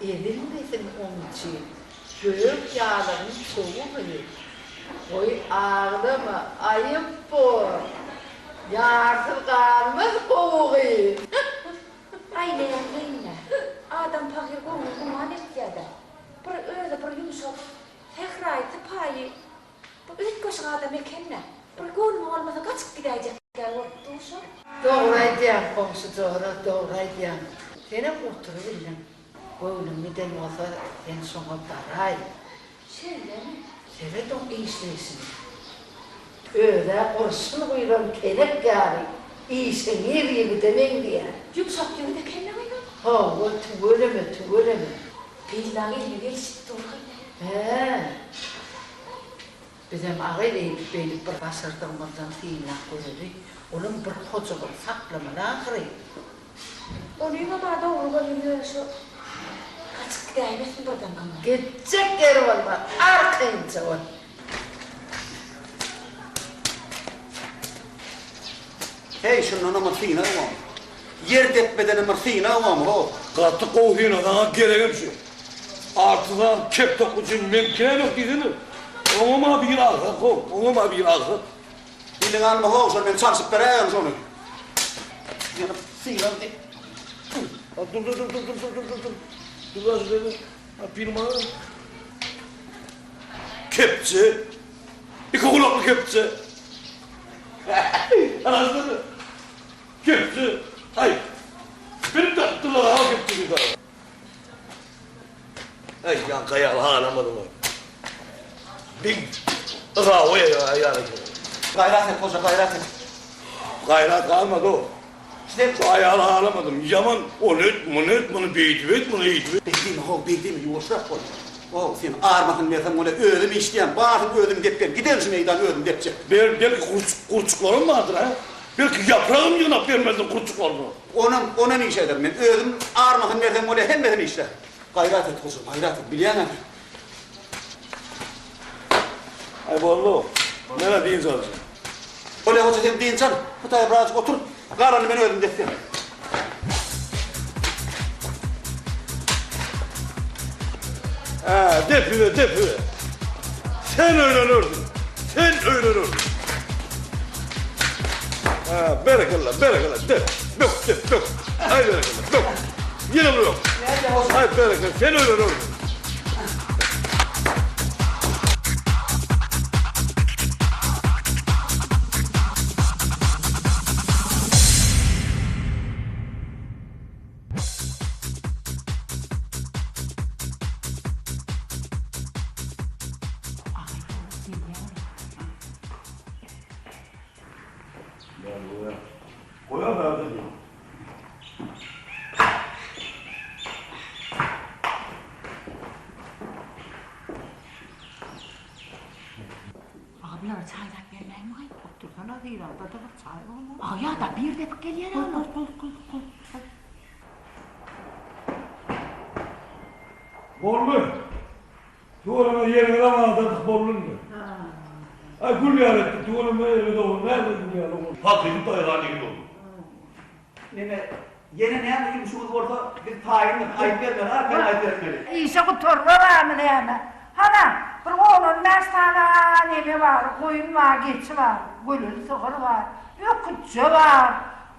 Ezilmesin oň üçin. Gök ýalygyň sowugy. Goý aglama, aýyp bor. Ýarsyz galmaz gowugy. Aý nätmeýin-dä. Adam pahyr göwni güman etýä-dä. Bir özi bir ýumşak, sähraýy, sypaýy, bir üýtgeşik adam eken-dä. Bir göwnüme bolmasa gaçyp gidäýjek ýaly bolup dur şo. Dogry aýdýaň goňşy jora, dogry aýdýaň. Senem oturybildiň. Göwnüň giden bolsa, sen şoňa baraý. Şeýlemi? Seret oň işleýşine. Öz-ä gurşun guýlan kelek ýaly işeňňir ýigide meňzeýär. Ýumşak ýigit eken-le gyzam. Hawa, tüweleme, tüweleme. Bellaň eline gelşip dur gyz. Hä. Bizem agyz eýdip-beýdip bir başardygymyzdan synlap göreli. Olam bir hojalygy saklamaly ahyry. Onuňam-a dogry welin ýöne şu gaçyp gidäýmesin birden gyňa. Gitjek ýeri bolmaz, arkaýynja bol. Heý, şundanam bir synag bormy? Ýer depmedenem bir synag bormy, how? Gaty gowy synag, saňa geregem şu. Arty sany kep tokly üçin men kän ýok diýsene. Oňam-a bir agsak, how, oňam-a bir agsak. Diliňi alma how, şony men çalşyp beräýerin şony. Ýene synag diý. Dur dur dur dur dur dur dur dur. Dur az dur. Ha pil maňa. Kepçe. Iki gulakly kepçe. Anasını. Kepçe. Aý. Bilip tapdylar ha kepçeyi da. Aý ýaňky aýaly halamadym aý. Bin ygawy aýal eken. Gaýrat et goja gaýrat et. Gaýrat galmady o. Sen Şu aýaly halamadym. Ýaman ony et, muny et, muny beýdip et, muny eýdip et. Beý diýme how, beý diýme, ýuwaşrak bol. How, sen armasyny berseň bolýa, özüm işleýän, baryny özüm depýän, giderin şu meýdany özüm depjek. Ber, belki gurçuk, gurçuklaram bardyr, hä? Belki ýapragam ýygnap bermezdir gurçuklaryna. Onam, onam iş ederin men. Özüm armasyny berseň bolýa, hemmesini işlärin. Gaýrat et goja, gaýrat et, bilýäň-ä sen. Aý boldy. Men-ä dynç aljak. Bolýa goja sen dynç al. Bu taýa birazjyk otur. Galanyny men özüm depýän. Hä, depibe, depibe. Sen öýlenersiň. Sen öýlenersiň. Hä, berekella, berekella, dep. Bök, dep, bök. Aý berekella, bök. Ýene bir bök. Aý berekella, sen öýlenersiň. Olara çaý zat bermäýinmi gaý? Otursana Zirada-da bir çaý bolmaly. Aga ýa-da bir depik gelýär olar. Goý, goý, goý, goý. Boldy. Tüweleme ýeriňizem azaldyk boldy indi. Aý gül ýaly etdik tüweleme ýeri dogry näme gül ýaly boldy. Hakyky daýhan ýigit boldy. Neme ýene näme ýumşuňyz bolsa biz taýyndyr aýdyp bermeli arkaýyn aýdyp bermeli. Işe gutarma barmy näme? Hana, bir on-on bäş sany neme bar, goýun bar, geçi bar, göleli sygyr bar, öküzçe bar.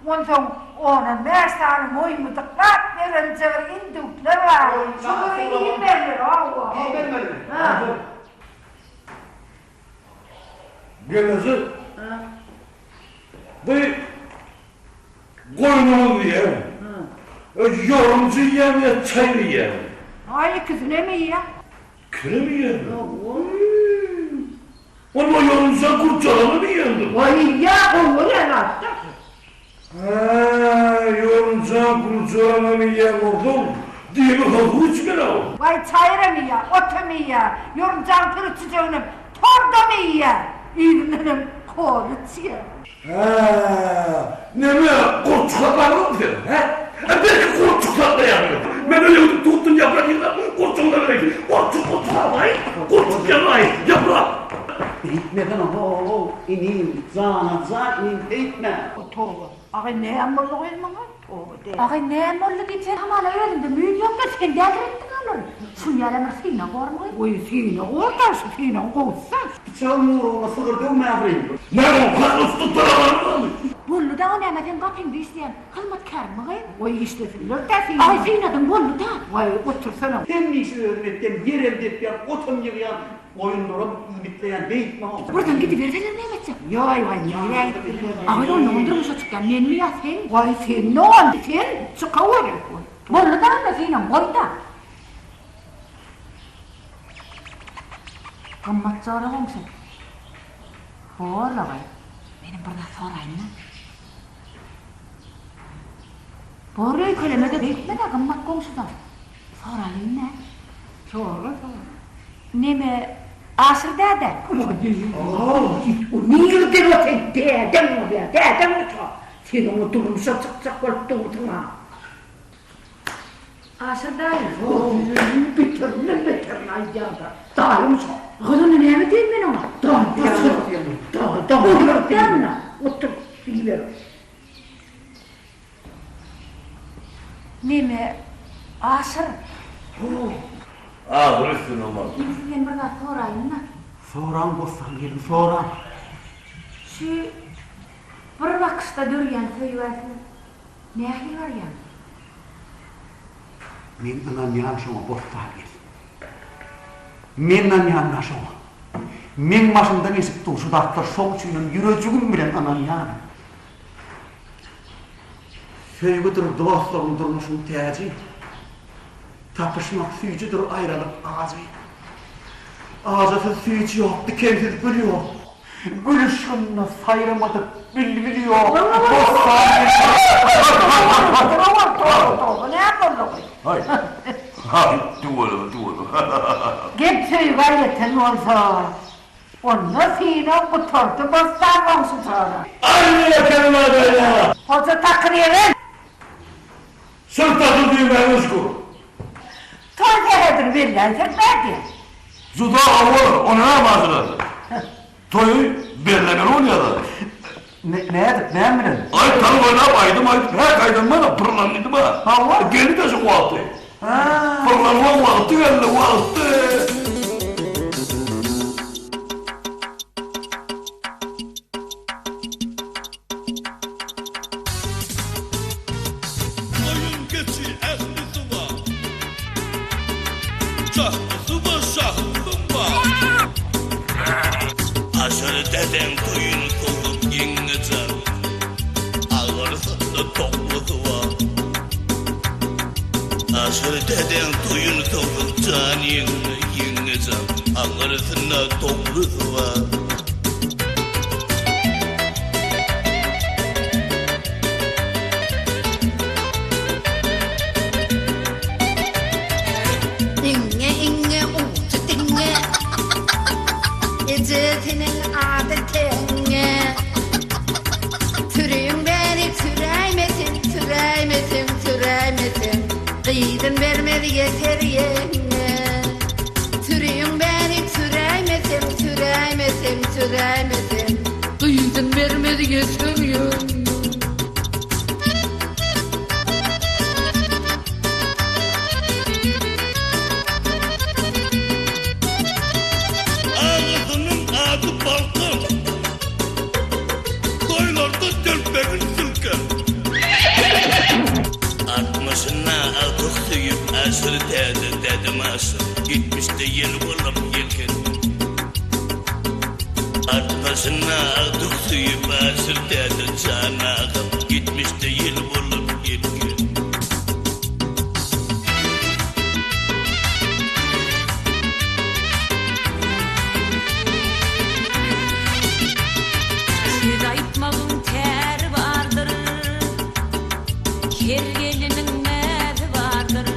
Onsoň on-on bäş sany moýmudyklap berenje bir indükler bar. Şolary iým bermeli, hawa. Iým bermelimi? Ha. Gelneje, bu goýnuňyz diýýän. Ýorunja iýýämi ýa çaýyr iýýämi? Aý, ikisinem iýýän. Ikisinem iýýämi? Onda ýorunja gurjalanam iýendir. Waý, iýýä, gowy görýän zatda. Hä, ýorunja gurjalanam iýýän bolsaň, diýmek haky içmeli-ow. Waý, çaýyram iýýä, otam iýýä, ýorunjaň pürçüjeginem, tordam iýýä, yzyndanam kola içýä. Hä, neme, gurçuk saklaňokmy sen, hä? Hä, belki gurçuk saklaýaňdyr. Men öýe gidip tutdan ýaprak ýygnap, gurçugyny bereýin. Gurçuk, gurçuk alaý, gurçuk ýaňaý, ýaprak. Beýtmesene ho-ow, inim, jana jan inim, beýtme! O toba. Agaý, näme boldy gyz muňa? Toba däl. Agaý, näme boldy diýip sen hamala özüňde müýn ýok-da, sen däldiretdiň olary. Şuny ýalam bir synag bormy gyz? Goý, synag bor-da, şu synagyň gowusy. Pyçagyň ugruna sygyr döwme ahyryn. Näme ol kakasy tutdurarmy ony? Boldy dagy näme seň gapyňda işleýän hyzmatkäriňmi gyz? Goý, işlesinler-dä synag. Agaý, synadyň boldy-da. Waý, otursana. Hemme işi özüm etýän, ýerem depýän, otam ýygýan, goýunlaram iýmitleýän, beýtme how. Birden gidiberseler näme etjek? Ýaý, waý, nirä gitdiler? Agaý, onda oň durmuşa çykýan menmi ýa sen? Waý, sen dogan, sen çykawer. Boldy-da onda synaň, goý-da. Gymmat jora goňşy. Bor-la-gaý, menem bir zat soraýyn-da. Bor öýkeleme-de beýtme-dä, Gymmat goňşy-da. Soraýyn-da. Sora, sora. Neme, Aşyr däde? O nirden o seň dädeň bolýar, dädeň bolsa, sen oňa durmuşa çykjak bolup dursuň-a. Aşyr daýy. Beterinden beterini aýdýar-da. Daýym şo. Gyz onda näme diýeýin men oňa? Daýy daýy daýy. Otur, diýiber. Neme, Aşyr. Ahyr üstüne bar. Men sizden bir zat soraýyn-da. Soraň Bossan gelin, soraň. Şu bir bakyşda dörýän söýgä siz Nähili barýaň? Men ynanýan şoňa Bossan gelin. Men ynanýan-da şoňa. Meň başymdan geçip dur şu zatlar şoň üçinem ýürejigim bilen ynanýan. Söýgüdir dostlugyň durmuşyň täji. Tapyşmak süýjüdir aýralyk ajy. Ajysyz süýji ýok, dikensiz gül ýok. Gül yşgynda saýramadyk bilbil ýok. Bossan Haý, haý, tüweleme, tüweleme. Gep söýgä ýeten bolsa, onda synag gutardy Bossan goňşy jora. Aý, berekella, daýza! Hoja takyr ýegen! Sür takyr düwmäňe şükür. Toý sähedini belläýsek nädýä? Juda gowy bolar, ony näme ajylar? Toýy bellemeli bolýar-da. Nädip, näme bilen? Aý, tans oýnap, aýdym aýdyp, häk aýdanmana, pyrlan diýdim-ä. Hawa. Geldi-de şu wagty. Pyrlanmagyň wagty geldi, wagty. Goýun geçi ählisi bar. Şahysy bar şahysym bar. Aşyr dedeň toýun sowup ýeňňejan. Agyrsynda toklusy bar. Aşyr dedeň toýun sowup jan ýeňňe ýeňňejan. Agyrsynda toklusy bar. Iňňe iňňe ujy diňňe Eje seniň adyň. Sözledäýmesen, gyzyn bermez ýeser ýöne. Agasynyň ady Balkan. Toýlarda telpegin silker. Altmyşynda agtyk söýüp aşyr täze dädem aşyr. Ýetmişde ýel bolup ýelken. Altmyşynda agtyk söýüp aşyr täze jan agam. Ýetmişde ýel bolup ýelken. Söz aýtmagyň täri bardyr, Her geliniň näzi bardyr.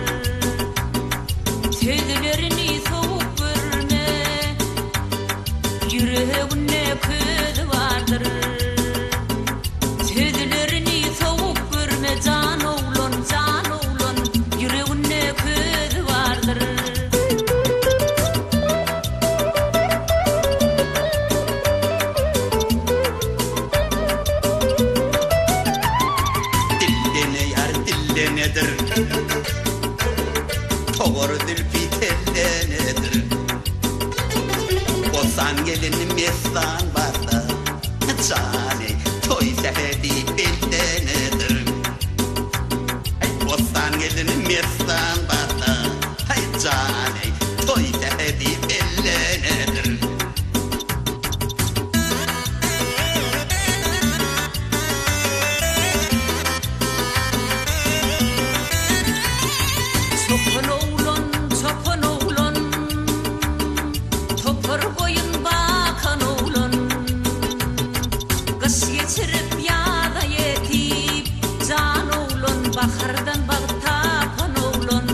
Sözlerini sowuk görme, Ýüreginde közi bardyr. Sözlerini sowuk görme, jan oglan, jan oglan, Ýüreginde közi bardyr. Dillene ýar dillenedir. Towar zülpi tellenedir. Bossan gelini messan barsa, Jany toý sähedi bellenedir. Aý, bossan gelini messan barsa, Aý, jany toý sähedi bellenedir. Çopan oglan, çopan oglan, Topar goýun bakan oglan. Gyş geçirip ýaza ýetip, Jan oglan bahardan bagt tapan oglan.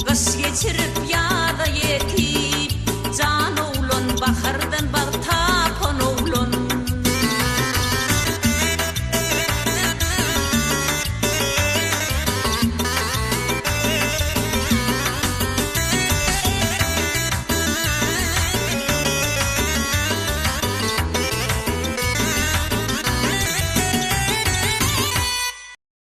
Gyş geçirip.